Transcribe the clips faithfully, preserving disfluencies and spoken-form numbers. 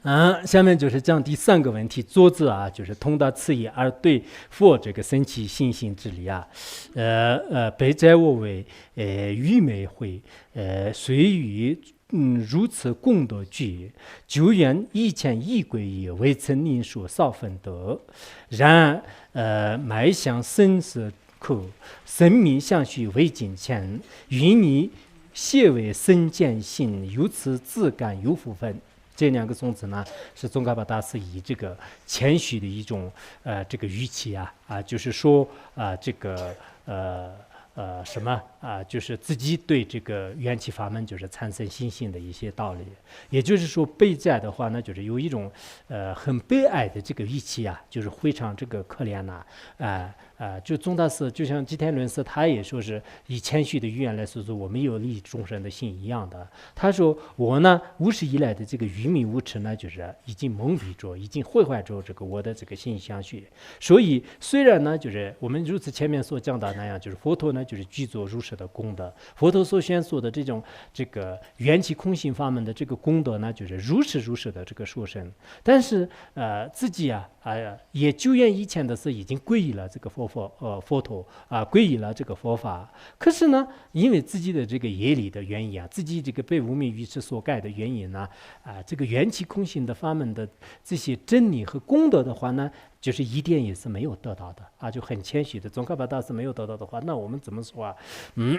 啊，下面就是讲第三个问题，作者啊，就是通达词义而对佛这个生起信心之理啊。呃呃，北斋我为呃愚昧慧，呃，虽于嗯如此功德具，久远以前已归依，为此宁说少分得。然呃，埋想生死苦，生命相续未尽前，云你谢为生见性，于此自感有福分。这两个颂词呢，是宗喀巴大师以这个谦虚的一种呃这个语气啊啊，就是说啊、这个呃呃什么啊，就是自己对这个缘起法门就是产生信心的一些道理。也就是说，北斋的话呢，就是有一种呃很悲哀的这个语气啊，就是非常这个可怜呐、啊。啊，就宗大师，就像吉田论师，他也说是以谦虚的语言来说，说我们有利益众生的心一样的。他说我呢，无始以来的这个愚昧无知呢，就是已经蒙蔽住，已经毁坏住这个我的这个心相续。所以虽然呢，就是我们如此前面所讲的那样，就是佛陀呢，就是具足如是的功德，佛陀所宣说的这种这个缘起空性法门的这个功德呢，就是如是如是的这个殊胜。但是呃，自己啊，哎呀，也久远以前的是已经皈依了这个佛佛呃佛陀啊，皈依了这个佛法。可是呢，因为自己的这个业力的原因啊，自己这个被无名愚痴所盖的原因呢，啊，这个缘起空性的法门的这些真理和功德的话呢，就是一点也是没有得到的啊，就很谦虚的。宗喀巴大师没有得到的话，那我们怎么说啊？嗯。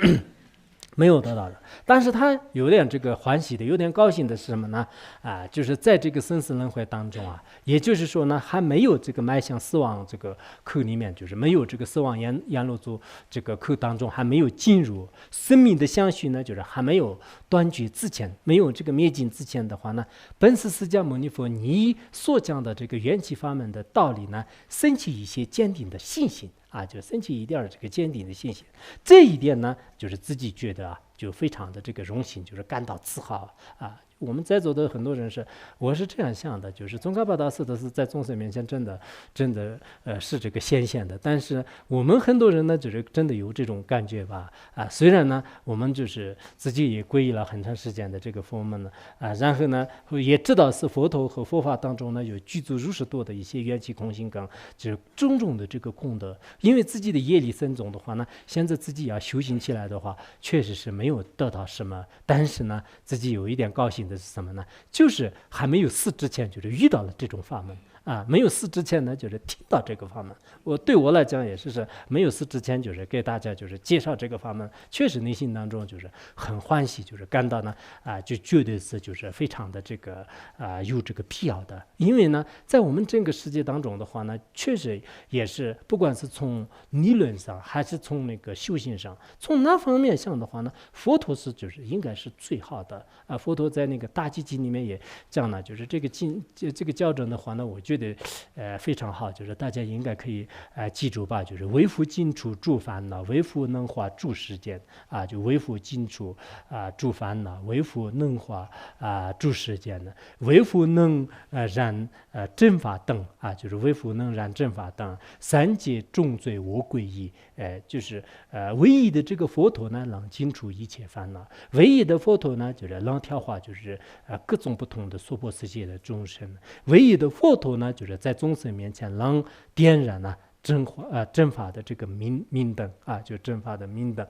没有得到的。但是他有点这个欢喜的，有点高兴的是什么呢？啊，就是在这个生死轮回当中啊，也就是说呢，还没有这个迈向死亡这个苦里面，就是没有这个死亡阎阎罗族这个苦当中还没有进入，生命的相续呢，就是还没有断绝之前，没有这个灭尽之前的话呢，本师释迦牟尼佛你所讲的这个缘起法门的道理呢，升起一些坚定的信心。啊，就升起一点儿这个坚定的信心。这一点呢，就是自己觉得啊，就非常的这个荣幸，就是感到自豪啊。我们在座的很多人是，我是这样想的，就是宗喀巴大师的是在众生面前真的真的呃是这个显现的，但是我们很多人呢，就是真的有这种感觉吧。啊，虽然呢，我们就是自己也皈依了很长时间的这个佛门了啊，然后呢也知道是佛陀和佛法当中呢有具足如是多的一些缘起空性跟就是种种的这个功德，因为自己的业力深重的话呢，现在自己要修行起来的话，确实是没有得到什么。但是呢，自己有一点高兴的是什么呢？就是还没有死之前，就是遇到了这种法门啊，没有死之前呢，就是听到这个法门。我对我来讲也是是没有死之前，就是给大家就是介绍这个法门，确实内心当中就是很欢喜，就是感到呢啊，就觉得是就是非常的这个啊有这个必要的，因为呢，在我们整个世界当中的话呢，确实也是不管是从理论上还是从那个修行上，从哪方面想的话呢，佛陀是就是应该是最好的啊。佛陀在那个大寂经里面也讲了，就是这个经这这个教程的话呢，我觉得呃非常好，就是大家应该可以呃记住吧，就是为佛尽除诸烦恼，为佛能化诸世间啊，就为佛尽除啊诸烦恼，为佛能化啊诸世间的，为佛能呃燃呃真法灯啊，就是为佛能燃真法灯，三界众罪我归依。哎，就是呃唯一的这个佛陀呢，能尽除一切烦恼。唯一的佛陀呢，就是能调化，就是呃各种不同的娑婆世界的众生。唯一的佛陀呢，就是在众生面前能点燃呢真法呃真法的这个明明灯啊，就真法的明灯。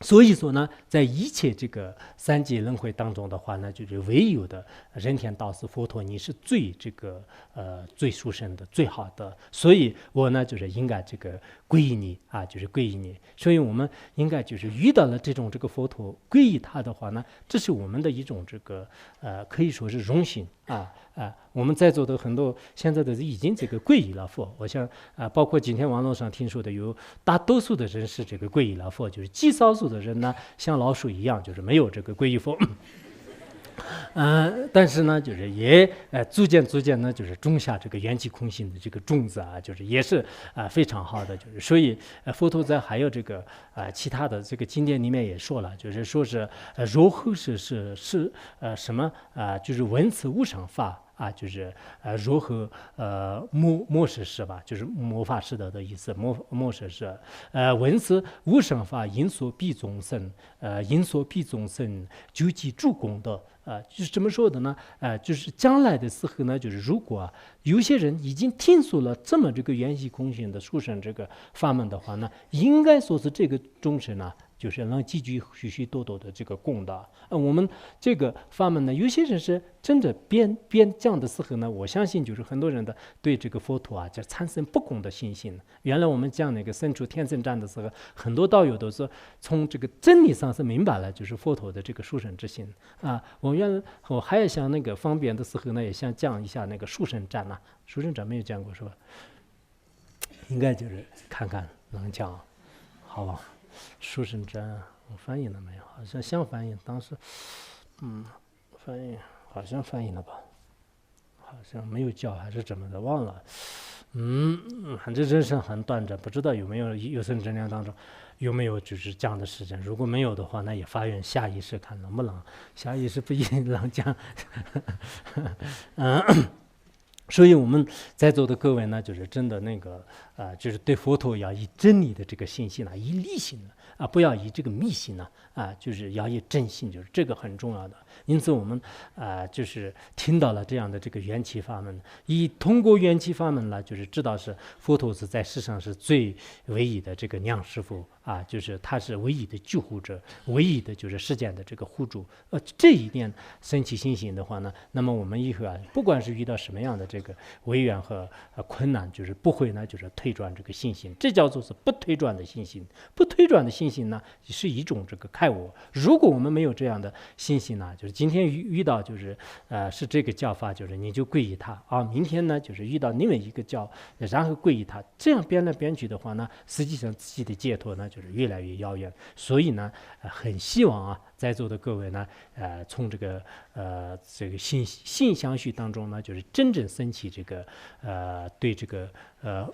所以说呢，在一切这个三界轮回当中的话呢，就是唯有的人天道是佛陀，你是最这个呃最殊胜的、最好的。所以我呢，就是应该这个皈依你啊，就是皈依你。所以我们应该就是遇到了这种这个佛陀，皈依他的话呢，这是我们的一种这个呃可以说是荣幸啊啊。我们在座的很多现在的已经这个皈依了佛，我想啊，包括今天网络上听说的有大多数的人是这个皈依了佛，就是极少数的人呢，像老鼠一样，就是没有这个皈依佛。呃，但是呢，就是也呃逐渐逐渐呢，就是种下这个缘起空性的这个种子啊，就是也是啊、非常好的，就是所以呃佛陀在还有这个啊、其他的这个经典里面也说了，就是说是呃如何是是是呃什么啊、就是闻此无上法啊，就是呃如何呃摩摩师是吧？就是摩法师的的意思，摩摩师是呃闻此无上法，应说彼众生，呃应说彼众生，究其诸功德。啊，就是这么说的呢，啊，就是将来的时候呢，就是如果啊，有些人已经听说了这么这个缘起空性的殊胜这个法门的话呢，应该说是这个众生呢，就是能积聚许许多多的这个功德。呃，我们这个法门呢，有些人是真的边边讲的时候呢，我相信就是很多人的对这个佛陀啊，就产生不共的信心。原来我们讲那个身处天人间的时候，很多道友都是从这个真理上是明白了，就是佛陀的这个殊胜之心啊。我原来我还要想那个方便的时候呢，也想讲一下那个殊胜赞呐，殊胜赞没有讲过是吧？应该就是看看能讲，好吧？殊胜赞我翻译了没有？好像像翻译，当时嗯，翻译好像翻译了吧？好像没有教还是怎么的，忘了。嗯，反正人生很短暂，不知道有没有有生之年当中有没有就是这样的时间。如果没有的话，那也发愿下一世看能不能，下一世不一定能讲。嗯，所以我们在座的各位呢，就是真的那个呃，就是对佛陀要以真理的这个信心啊，以理性啊，啊，不要以这个迷信啊，啊，就是要以真心，就是这个很重要的。因此我们啊，就是听到了这样的这个缘起法门，以通过缘起法门呢，就是知道是佛陀是在世上是最唯一的这个娘师父啊，就是他是唯一的救护者，唯一的就是世间的这个护主。呃，这一点升起信心的话呢，那么我们以后啊，不管是遇到什么样的这个违缘和呃困难，就是不会呢，就是退转这个信心，这叫做是不退转的信心。不退转的信心呢，是一种这个开悟。如果我们没有这样的信心呢，就是今天遇遇到就是呃是这个教法，就是你就皈依他啊，明天呢就是遇到另外一个教，然后皈依他，这样变来变去的话呢，实际上自己的解脱呢就是越来越遥远。所以呢，呃，很希望啊，在座的各位呢，呃，从这个呃这个心心相续当中呢，就是真正升起这个呃对这个呃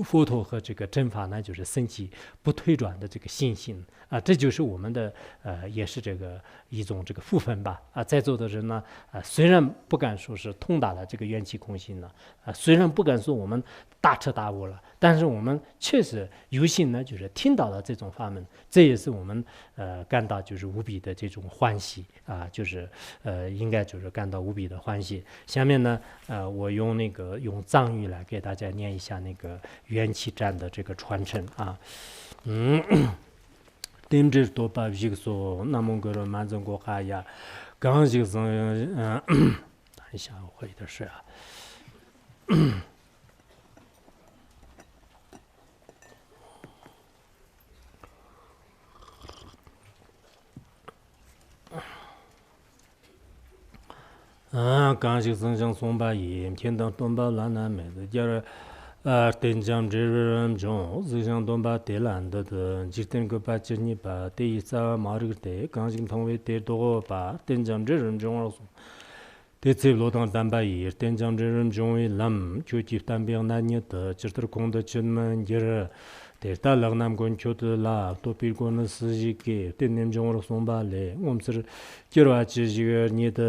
佛陀和这个真法呢，就是升起不退转的这个信心啊，这就是我们的呃也是这个一种这个福分吧啊，在座的人呢，啊，虽然不敢说是通达了这个缘起空性呢，啊，虽然不敢说我们大彻大悟了，但是我们确实有幸呢，就是听到了这种法门，这也是我们呃感到就是无比的这种欢喜。啊，就是呃，应该就是感到无比的欢喜。下面呢，呃，我用那个用藏语来给大家念一下那个缘起赞的这个传承啊。嗯。རྟེན་འབྲེལ་བསྟོད་པ་བཞུགས་སོ། ན་མོ་གུ་རུ་མ་ཛི་གོ་ཁ་ཡ། གང་ཞིག་བཟང་ཡང་། 等一下，我喝一点水啊。 གང་ཞིག་བཟང་ཞིང་བསྲུངས་པ་ཡིས། མཁྱེན་དང་སྟོན་པ་བླ་ན་མེད། རྒྱལ་བ་རྟེན་ཅིང་འབྲེལ་བར་འབྱུང་། གཟིགས་ཤིང་སྟོན་པ་དེ་ལ་འདུད། འཇིག་རྟེན་བཀོད་པ་ཇི་སྙེད་པ། དེ་ཡི་རྩ་བ་མ་རིག་སྟེ། གང་ཞིག་མཐོང་བས་དེར་ལྡོག་པ། རྟེན་ཅིང་འབྲེལ་བར་འབྱུང་བར་གསུངས། དེ་ཚེ་བློ་དང་ལྡན་པ་ཡིས། རྟེན་ཅིང་འབྲེལ་བར་འབྱུང་བའི་ལམ། ཁྱོད་ཀྱིས་བསྟན་པའི་རྣ་ཉིད་དུ། ཇི་ལྟར་ཁོང་དུ་ཆུད་མི་འགྱུར། དེ་ལྟར་ལེགས་ན་མགོན་ཁྱོད་ལ། བསྟོད་པའི་སྒོ་ནི་སུ་ཞིག་གིས། བརྟེན་ནས་འབྱུང་བར་གསུངས་པ་ལས། ངོ་མཚར་གྱུར་པ་ཅི་ཞིག་རྙེད།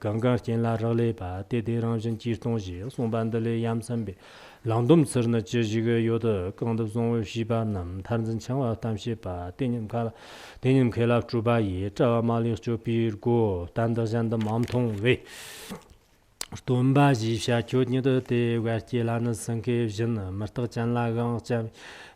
གང་གང་རྐྱེན་ལ་རག་ལས་པ། དེ་དེ་རང་བཞིན་གྱིས་སྟོང་ཞིང་། གསུངས་པ་འདི་ལས་ཡ་མཚན་པའི། ལང་སྟོན་མཚར་ནི་ཅི་ཞིག་ཡོད། གང་དུ་བཟུང་བར་ཤེས་པ་རྣམས། མཐར་འཛིན་འཆིང་བ་གཏམ་བྱེད་པ། དེ་ཉིད་མཁའ་ལ་དེ་ཉིད་མཁས་ལ་སྤྲོས་པ་ཡིས། བཀྲལ་བ་མ་ལུས་སྤྱོད་པའི་སྒོ། བསྟན་དག་གཞན་དུ་མ་མཐོང་བས། སྟོན་པ་ཞེས་བྱ་ཁྱོད་ཉིད་དེ་བར་སྐྱེ་ལ་ནི་སེང་གེ་བཞིན། མི་རྟག་ཅན་ལ་དབང་བསྐྱབ་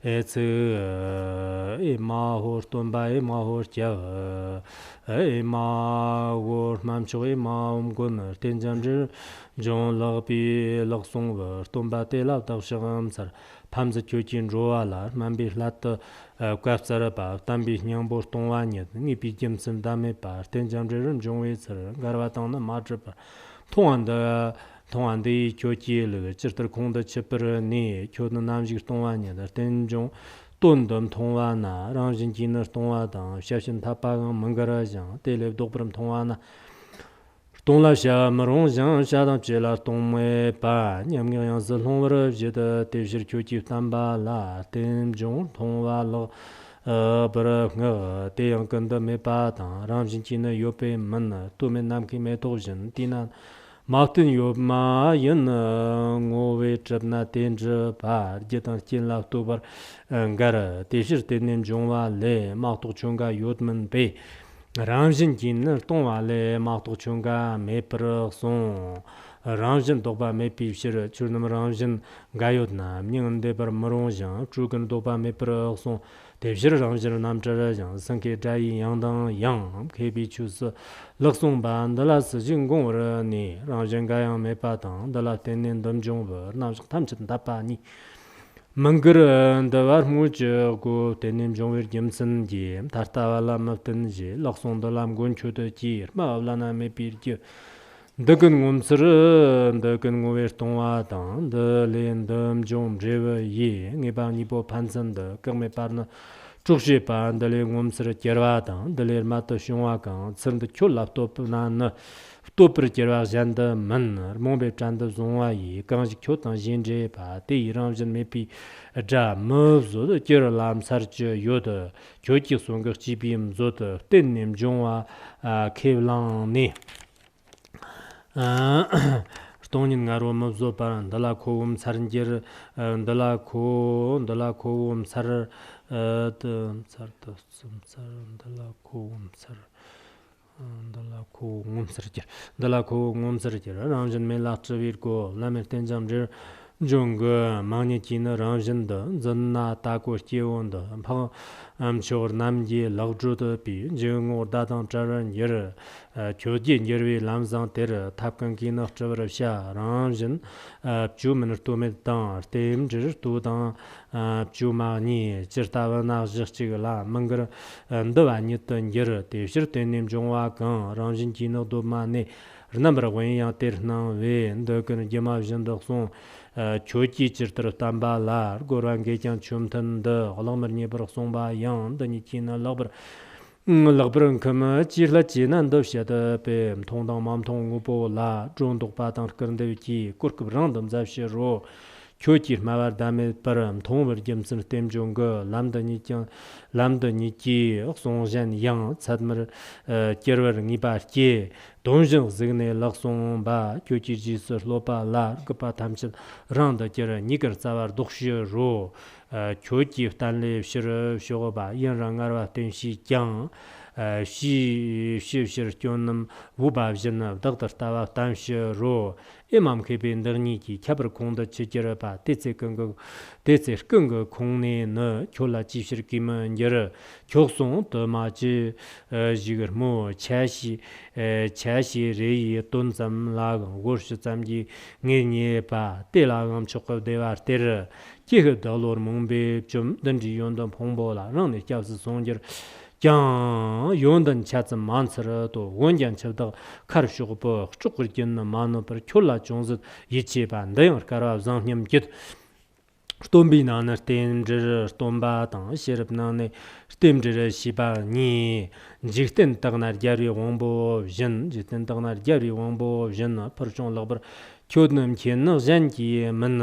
ཨེ་ཚུགས། ཨེ་མ་ཧོ། སྟོན་པ་ཨེ་མ་ཧོ་སྐྱབས། ཨེ་མ་ཧོ། དམར་མཆོག་ཨེ་མ་ཧོ་མགོན། རྟེན་ཅིང་འབྲེལ་འབྱུང་ལེགས་པའི་ལེགས་གསུངས་པ། སྟོན་པ་དེ་ལ་བདག་ཕྱག་འཚལ། ཕ་མཛད་ཁྱོད་ཀྱིས་འགྲོ་བ་ལ། སྨན་པའི་སླད་དུ་བཀའ་སྩལ་པ། བསྟན་པའི་སྙིང་པོ་སྟོང་པ་ཉིད། ངེས་པའི་རྒྱུ་མཚན་ཟླ་མེད་པ། རྟེན་ཅིང་འབྲེལ་བར་འབྱུང་བའི་ཚུལ། འགལ་བ་དང་ནི་མ་བྲལ་བར། མཐོང་བ་འདི་མཐོང་བ་འདི་ཡིས་ཁྱོད་ཀྱིས་ལེགས། ཇི་ལྟར་ཁོང་དུ་ཆུད་པར་ནུས། ཁྱོད་ནི་ནམ་ཞིག་སྟོང་པ་ཉིད། རྟེན་འབྱུང་དོན་དུ་མཐོང་བ་ན། རང་བཞིན་གྱིས་ནི་སྟོང་པ་དང་། བྱ་བྱེད་འཐད་པའང་མི་འགལ་ཞིང་། དེ་ལས་ལྡོག་པར་མཐོང་བ་ན། སྟོང་ལ་བྱ་བ་མི་རུང་ཞིང་། བྱ་དང་བྱེད་ལ་སྟོང་མེད་པ། མཉམ་ངེས་དབྱིངས་སུ་ལྷུང་བར་བྱེད། དེ་ཕྱིར་ཁྱོད་ཀྱིས་བསྟན་པ་ལ། རྟེན་འབྱུང་མཐོང་བ་ལེགས་པར་བསྔགས། དེ་ཡང་ཀུན་ཏུ་མེད་པ་དང་། རང་བཞིན་གྱིས་ནི་ཡོད་པས་མིན། ལྟོ་མེད་ནམ་མཁའི་མེ་ཏོག་བཞིན། དེས་ན་མ་བསྟན་ཡོད་མ་ཡིན། ངོ་བོས་གྲུབ་ན་དེ་འགྲུབ་པ། རྒྱུ་དང་རྐྱེན་ལ་ལྟོས་པར་འགལ། དེ་ཕྱིར་རྟེན་ནས་འབྱུང་བ་ལས། མ་གཏོགས་ཁྱོད་འགའ་ཡོད་མིན་པས། རང་བཞིན་གྱིས་ནི་སྟོང་བ་ལས། མ་རྟོགས་ཆོས་འགའ་མེད་པར་གསུངས། རང་བཞིན་རྟོགས་པ་མེད་པའི་ཕྱིར། ཆོས་རྣམས་རང་བཞིན་འགའ་ཡོད་ན། མྱང་འདས་པར་མི་རུང་ཞིང་། སྤྲོས་ཀུན་ལྡོག་པ་མེད་པར་གསུངས། དེ་ཕྱིར་རང་བཞིན་རྣམ་བྲལ་ཞིང་། སེང་གེའི་སྒྲ་ཡིས་ཡང་དང་ཡང་། མཁས་པའི་ཆོས་སུ་ལེགས་གསུངས་པ། འདི་ལ་སྲིད་ཞིའི་འགོང་བར་གནས། རང་བཞིན་འགའ་ཡང་མེད་པ་དང་། འདི་ལ་བརྟེན་ནས་འདི་འབྱུང་བའི། རྣམ་གཞག་ཐམས་ཅད་འདས་པ་ཉིད། མི་འགྱུར་འདུ་བ་སྨོས་ཅི་དགོས། བརྟེན་ནས་འབྱུང་བའི་རྒྱུ་མཚན་གྱིས། ད་ལྟ་བ་ལ་མི་བརྟེན་ཞེས། ལེགས་གསུངས་འདི་ལ་མགོན་ཁྱོད་ཀྱིས། སྨྲ་བ་བླ་ན་མེད་པའི་རྒྱུ། འདི་ཀུན་ངོ་མཚར། འདི་ཀུན་ངོ་བོས་སྟོང་བ་དང་། འདི་ལས་འདི་འབྱུང་འབྲས་བུ་ཡི། ངེས་པ་གཉིས་པོ་ཕན་ཚུན་འདུ། བཀག་མེད་པར་ནི་གྲོགས་བྱེད་པ། འདི་ལས་ངོ་མཚར་གྱུར་པ་དང་། འདི་ལས་རྨད་དུ་བྱུང་བ་གང་། ཚུལ་འདི་ཁྱོད་ལ་བསྟོད་ན་ནི། བསྟོད་པར་གྱུར་པ་གཞན་དུ་མིན། རྨོངས་པའི་བྲན་དུ་བཟུང་བ་ཡིས། གང་ཞིག་ཁྱོད་དང་གཞན་འདྲེས་པ། དེ་ཡི་རང་བཞིན་མེད་པའི་སྒྲ། མི་བཟོད་གྱུར་ལ་མཚར་ཅི་ཡོད། ཁྱོད་ཀྱི་གསུང་གི་སྐྱེས་པའི་མཛོད། བརྟེན་ནས་འབྱུང་བ་ཁས་བླངས་ནས། སྟོང་ཉིད་ང་རོ་མི་བཟོད་པར། འདི་ལ་ཁོ་བོ་མཚར་འགྱུར། འདི་ལ་ཁོ། འདི་ལ་ཁོ་བོ་མཚར། དུ་མཚར་དུ་མཚར། འདི་ལ་ཁོ་བོ་མཚར། འདི་ལ་ཁོ་བོ་ངོ་མཚར་གྱུར། འདི་ལ་ཁོ་བོ་ངོ་མཚར་གྱུར། རང་བཞིན་མེད་ལ་སྤྲུལ་པའི་སྒོ། བླ་མེད་རྟེན་ཅིང་འབྲེལ་འབྱུང་གི། མང་ཉིད་ཀྱིས་ནི་རང་བཞིན་འདི། འཛིན་ན་ལྟ་སྐོར་སྐྱེ་བོ་འདི། འཕགས་མཆོག་རྣམས་ཀྱིས་ལེགས་བགྲོད་པའི། འཇུག་ངོགས་བརྡ་དང་བྲལ་བར་འགྱུར། ཁྱོད་ཀྱིས་འགྱུར་བའི་ལམ་བཟང་དེར། ཐབས་གང་གིས་ནི་སྤྲུལ་པར་བྱ། རང་བཞིན་བཅོས་མིན་བསྟོད་མེད་དང་། རྟེན་འབྲེལ་བསྟོད་དང་ཨ་བཅོས་མ་གཉིས། ཇི་ལྟ་བུ་ན་གཞི་གཅིག་ལ། མི་འགལ་འདུ་བ་ཉིད་དུ་འགྱུར། དེ་ཕྱིར་བརྟེན་ནས་འབྱུང་བ་གང་། རང་བཞིན་གྱིས་ནི་གདོད་མ་ནས། རྣམ་པར་དབེན་ཡང་དེར་སྣང་བས། འདི་ཀུན་སྒྱུ་མ་བཞིན་དུ་གསུངས། ཨ་ཁྱོད་ཀྱིས་ཇི་ལྟར་བསྟན་པ་ལ། རྒོལ་བ་འགས་ཀྱང་ཆོས་མཐུན་འདི། གླགས་མེར་ཉེས་པར་གསུངས་པ་ཡང་། འདི་ཉིད་ཀྱིས་ནི་ལེགས་པར། ལེགས་པར་འཁུམས། ཅིའི་སླད་ཅེ་ན། འདི་བཤད་པས། མཐོང་དང་མ་མཐོང་དངོས་པོ་ལ། སྒྲོ་འདོགས་པ་དང་སྐུར་འདེབས་ཀྱིས། གོ་སྐབས་རང་དུ་མཛའ་བཤེས་རོ། ཁྱོད་ཀྱིས་སྨྲ་བར་གདའ་མེད་པར། མཐོང་བའི་རྒྱུ་མཚན་རྟེན་འབྱུང་གི། ལམ་འདི་ཉིད་ཀྱང་། ལམ་འདི་ཉིད་ཀྱིས་གསུང་གཞན་ཡང་། ཚད་མར་ཨ་གྱུར་པར་ངེས་པ་སྐྱེ། དོན་བཞིན་གཟིགས་ནས་ལེགས་གསུངས་པ། ཁྱོད་ཀྱིས་རྗེས་སུ་སློབ་པ་ལ། སྐུར་པ་ཐམས་ཅད་རང་དུ་གྱུར། གཉིས་ཀར་རྩ་བ་ལྡོག་ཕྱིར་རོ། ཨ་ཁྱོད་ཀྱི་བསྟན་ལས་ཕྱིར་ཕྱོགས་པ། ཡུན་རིང་ངལ་བ་བརྟེན་བྱས་ཀྱང་། ཨ་ཕྱིས་ཕྱིས་ཕྱིར་སྐྱོན་རྣམས་བོས་པ་བཞིན། བདག་ཏུ་ལྟ་བ་བསྟེན་ཕྱིར་རོ། ཨེ་མ་མཁས་པའི་འདི་གཉིས་ཀྱིས། ཁྱད་པར་ཁོང་དུ་ཆུད་གྱུར་པ། དེ་ཚེ་ཀུན་གྱི། དེ་ཚེ་ཀུན་གྱི་ཁོང་ནས་ནི། ཁྱོད་ལ་ཅིའི་ཕྱིར་གུས་མི་འགྱུར། ཁྱོད་གསུང་དུ་མ་ཅི་ཞིག་སྨྲོས། ཆ་ཤས་ཆ་ཤས་རེ་ཡི་དོན་ཙམ་ལའང་། དགོས་ཤུལ་ཙམ་གྱིས་ངེས་རྙེད་པ། དེ་ལའང་མཆོག་གི་བདེ་བ་སྟེར། ཀྱེ་ཧུད་བདག་བློར་རྨོངས་པས་བཅོམ། འདི་འདྲའི་ཡོན་ཏན་ཕུང་པོ་ལ། རང་ནས་སྐྱབས་སུ་སོང་གྱུར་ཀྱང་། ཡོན་ཏན་ཆ་ཙམ་མ་འཚལ་ཏོ། འོན་ཀྱང་འཆི་བདག་ཁར་ཕྱོགས་པོ། སྲོག་གི་རྒྱུན་ནི་མ་ནོར་བར། ཁྱོད་ལ་ཅུང་ཟད་ཡིད་ཆེས་པ། འདི་ཡང་སྐལ་བ་བཟང་སྙམ་བགྱིད། སྟོན་པའི་ནང་ན་རྟེན་འབྲེལ་སྟོན་པ་དང་། ཤེས་རབ་ནང་ནས་རྟེན་འབྲེལ་བྱེད་པ་གཉིས། འཇིག་རྟེན་དག་ན་རྒྱལ་བའི་དབང་པོ་བཞིན། འཇིག་རྟེན་དག་ན་རྒྱལ་བའི་དབང་པོ་བཞིན། ཕུལ་བྱུང་ལེགས་པར་ཁྱོད་ནི་མཁྱེན་ནི་གཞན་གྱིས་མིན།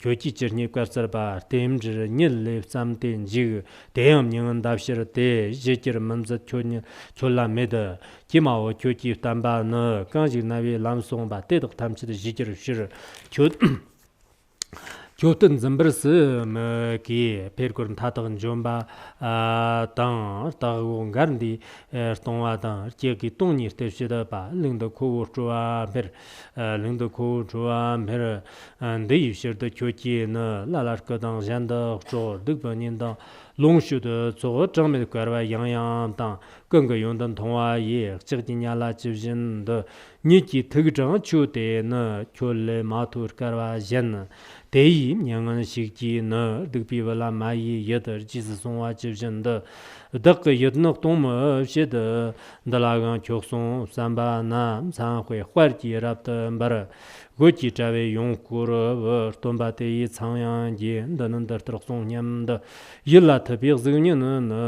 ཁྱོད་ཀྱིས་ཇི་སྙེད་བཀའ་སྩལ་པ། རྟེན་འབྲེལ་ཉིད་ལས་བརྩམས་ཏེ་འཇུག་དེ་ཡང་མྱིང་འདའ་ཕྱིར་ཏེ། གཞི་གྱུར་མི་མཛད་ཁྱོད་ཉིད་ཁྱོད་ལ་མེད། ཀྱེ་མའོ་ཁྱོད་ཀྱིས་བསྟན་པ་ནི། གང་ཞིག་རྣ་བས་ལམ་གསུངས་པ། དེ་དག་ཐམས་ཅད་གཞི་གྱུར་ཕྱིར། ཁྱོད། ཁྱོད་བསྟན་འཛིན་པར་སྲིད་མོད་ཀྱི། ཕེར་ཀོར་མཐའ་དག་འཇོམས་པ་དང་། རྟག་འོག་འགལ་འདུས་སྟོང་བ་དང་། སྐྱེ་དགུའི་སྟོང་ཉིད་སྟེ་བྱེད་པ། གླིང་འདི་ཁོ་བོ་སྤྲོ་བ་འཕེལ། གླིང་འདི་ཁོ་བོ་སྤྲོ་བ་འཕེལ། འདི་ཡི་ཕྱིར་དུ་ཁྱོད་ཀྱིས་ནི། ལ་ལ་སྐུ་དང་གཞན་དུ་སྲོག་སྡིག་པའི་ཉེས་དང་ལོངས་སྤྱོད་དུ་ཚོགས། གྲངས་མེད་བསྐལ་པ་ཡང་ཡང་དང་། ཀུན་གྱི་ཡོན་ཏན་མཐོང་བ་ཡི། ལྕགས་ཀྱུས་བརྙ་ལ་ཇི་བཞིན་དུ། ཉིད་ཀྱི་ཐུགས་དྲངས་ཆོས་དེ་ནི། ཁྱོད་ལས་མ་ཐོས་བསྐལ་པ་གཞན། དེ་ཡི་མྱ་ངན་ཞིག་གིས་ནི། སྡིག་པའི་བུ་ལ་མ་ཡི་ཡུལ། རྗེས་སུ་སོང་བ་ཇི་བཞིན་དུ། བདག་གི་ཡུལ་ནི་གཏོང་མི་བྱེད། འདི་ལའང་ཁྱོད་གསུང་བསམ་པ་ན། མཚན་དཔེ་དཔལ་གྱིས་རབ་ཏུ་འབར། གོས་ཀྱི་དྲ་བས་ཡོངས་བསྐོར་བའི། སྟོན་པ་དེ་ཡི་ཚངས་དབྱངས་ཀྱིས། འདི་ནི་འདི་ལྟར་གསུངས་སྙམ་དུ། ཡིད་ལ་ཐིམ་པའི་གཟུགས་བརྙན་ནི།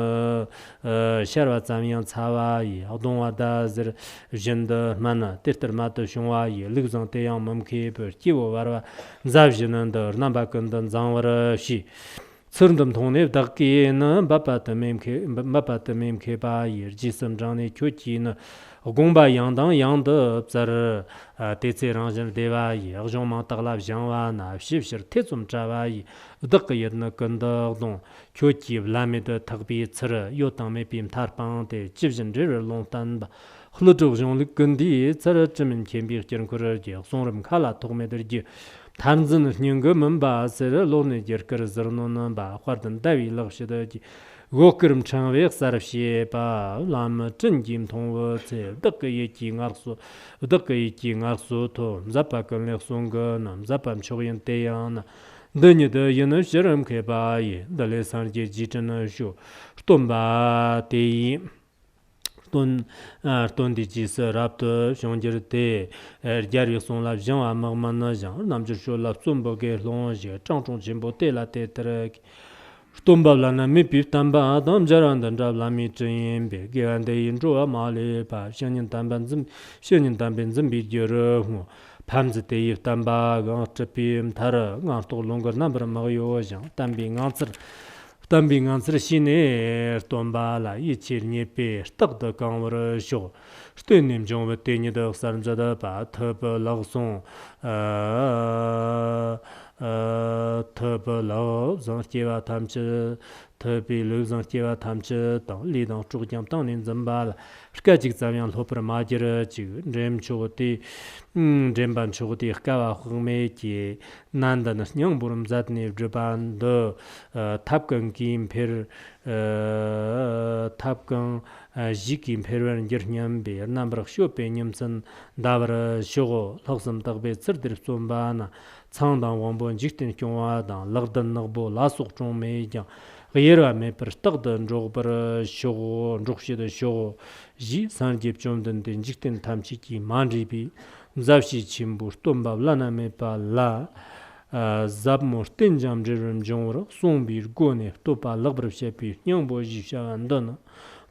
ཨ་ཤར་བ་ཙམ་ཡང་ཚ་བ་ཡི། གདུང་བ་ཟླ་ཟེར་བཞིན་དུ་སྨིན། དེ་ལྟར་རྨད་དུ་བྱུང་བ་ཡི། ལུགས་བཟང་དེ་ཡང་མི་མཁས་པའི། སྐྱེ་བོ་བར་བ་མཛའ་བཞིན་དུ། རྣམ་པ་ཀུན་ཏུ་འཛིང་བར་བྱས། ཚུལ་འདི་མཐོང་ནས་བདག་གིས་ནི། འབད་པ་དུ་མས་མཁས། འབད་པ་དུ་མས་མཁས་པ་ཡིས། རྗེས་སུ་འབྲངས་ནས་ཁྱོད་ཀྱིས་ནི། དགོངས་པ་ཡང་དང་ཡང་དུ་བཙལ། དེ་ཚེ་རང་བཞིན་བདེ་བ་ཡིས། གཞུང་མང་དག་ལ་སྦྱང་བ་ན། ཞིབ་ཕྱིར་ཐེ་ཚོམ་བྲལ་བ་ཡིས། བདག་གི་ཡིད་ནི་ཀུན་ཏུ་གདུང་། ཁྱོད་ཀྱིས་བླ་མེད་དུ་ཐེག་པའི་ཚུལ། ཡོད་དང་མེད་པའི་མཐའ་སྤངས་ཏེ། ཇི་བཞིན་འབྲས་བུར་ལུང་བསྟན་པ། ཀླུ་སྒྲུབ་གཞུང་ལུགས་ཀུན་འདུས་ཚུལ། ཅི་མིན་མཁྱེན་པའི་དཀྱིལ་འཁོར་རྒྱས། གསུང་རབ་མཁའ་ལ་ཐོགས་མེད་རྒྱས། ཐར་འཛིན་སྙིང་གི་མུན་པ་སེལ། གློག་ནས་རྒྱུ་སྐར་ཟུར་སྣོན་པ། དཔལ་ལྡན་ཟླ་བའི་ལེགས་བྱེད་ཀྱི། གོས་དཀར་ཕྲེང་བས་གསལ་བྱེད་པ། བླ་མའི་དྲིན་གྱིས་མཐོང་བའི་ཚེ། བདག་གི་ཡིད་ཀྱི་ངལ་གསོ། བདག་གི་ཡིད་ཀྱི་ངལ་གསོ་ཐོབ། མཛད་པ་ཀུན་ལེགས་གསུང་གི་ནི། མཛད་པ་མཆོག་ཡིན་དེ་ཡང་ན། འདི་ཉིད་ཡིན་ཕྱིར་མཁས་པ་ཡིས། འདི་ལས་སངས་རྒྱས་རྗེས་དྲན་ཤོག། སྟོན་པ་དེ་ཡིས། སྟོན། ཨ། སྟོན་དེའི་རྗེས་སུ་རབ་ཏུ་བྱུང་གྱུར་ཏེ། ཨ། རྒྱལ་བའི་གསུང་ལ་བྱང་བ་དམག་མིན་ཞིང་། རྣལ་འབྱོར་སྤྱོད་ལ་བརྩོན་པོ་དགེ་སློང་ཞིག། སྤྲང་ཕྲུག་ཆེན་པོ་དེ་ལ་དེ་ལྟར། སྟོན་པ་བླ་ན་མེད་པའི་བསྟན་པ་དང་། སྦྱར་བ་འདི་འདྲ་བླ་མའི་དྲིན་ཡིན་པས། དགེ་བ་འདི་ཡིས་འགྲོ་བ་མ་ལུས་པ། བཤེས་གཉེན་དམ་པ་འཛིན། བཤེས་གཉེན་དམ་པས་འཛིན་པའི་རྒྱུར་བསྔོ། ཕ་མཛད་དེ་ཡི་བསྟན་པ་གང་སྒྲུབ་པའི་མཐར། ངན་རྟོག་ལོག་འགྱུར་རྣམ་པར་མི་གཡོ་ཞིང་། བསྟན་པའི་ངང་ཚུལ། བསྟན་པའི་ངང་ཚུལ་ཤེས་ནས་སྟོན་པ་ལ། ཡིད་ཆེས་རྙེད་པས་རྟག་ཏུ་གང་བར་ཤོག། བརྟེན་ནས་འབྱུང་བའི་དེ་ཉིད་གསར་མཛད་པ། ཐུབ་པའི་ལེགས་གསུང་། ཨ། ཨ། ཐུབ་པའི་ལེགས་བཟང་སྐྱེ་བ་ཐམས་ཅད། ཐུབ་པའི་ལེགས་བཟང་སྐྱེ་བ་ཐམས་ཅད་དང་། ལུས་དང་སྲོག་ཀྱང་བཏང་ནས་འཛིན་པ་ལ། སྐད་ཅིག་ཙམ་ཡང་ལྷོད་པར་མ་གྱུར་ཅིག། འདྲེན་མཆོག་དེ། འདྲེན་པ་མཆོག་དེས་དཀའ་བ་དཔག་མེད་ཀྱིས། ནད་འདི་ནི་སྙིང་པོར་མཛད་ནས་བསྒྲུབས་པ་འདི། ཨ། ཐབས་གང་གིས་འཕེལ། ཨ། ཐབས་གང་ཞིག་གིས་འཕེལ་བར་འགྱུར་སྙམ་པའི། རྣམ་པར་དཔྱོད་པའི་ཉིན་མཚན་འདའ་བར་ཤོག། ལྷག་བསམ་དག་པའི་ཚུལ་དེར་བརྩོན་པ་ན། ཚང་དང་དབང་པོ་འཇིག་རྟེན་སྐྱོང་བ་དང་། ལག་ལྡན་ནག་པོ་ལ་སོགས་གྲོང་མེད་ཀྱང་། གཡེར་བ་མེད་པར་རྟག་ཏུ་འགྲོགས་པར་ཤོག། འགྲོགས་བྱེད་དུ་ཤོག། ཞེས་སངས་རྒྱས་བཅོམ་ལྡན་འདས་འཇིག་རྟེན་ཐམས་ཅད་ཀྱིས་མ་འདྲིས་པའི་མཛའ་བཤེས་ཆེན་པོ་སྟོན་པ་བླ་ན་མེད་པ་ལ། ཨ། ཟབ་མོ་རྟེན་ཅིང་འབྲེལ་བར་འབྱུང་བར་གསུངས་པའི་སྒོ་ནས་བསྟོད་པ་ལེགས་པར་བཤད་པའི་སྙིང་པོ་ཞེས་བྱ་བ་འདི་ནི།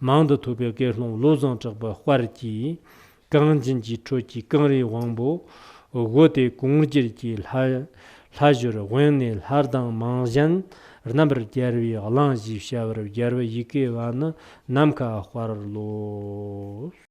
མང་དུ་ཐོས་པའི་དགེ་སློང་བློ་བཟང་གྲགས་པའི་དཔལ་གྱིས། གངས་ཅན་གྱི་ཁྲོད་ཀྱི་གངས་རིའི་དབང་པོ། དབུ་སྟེ་གངས་རྒྱལ་གྱི་ལྷ། ལྷ་བཞུར་དབེན་གནས་ལྷ་དང་མང་གཞན། རྣམ་པར་རྒྱལ་བའི་གླིང་ཞེས་བྱ་བར། རྒྱལ་བའི་ཡི་གེ་བ་ནི་ནམ་མཁའ་དཔལ་ལོ།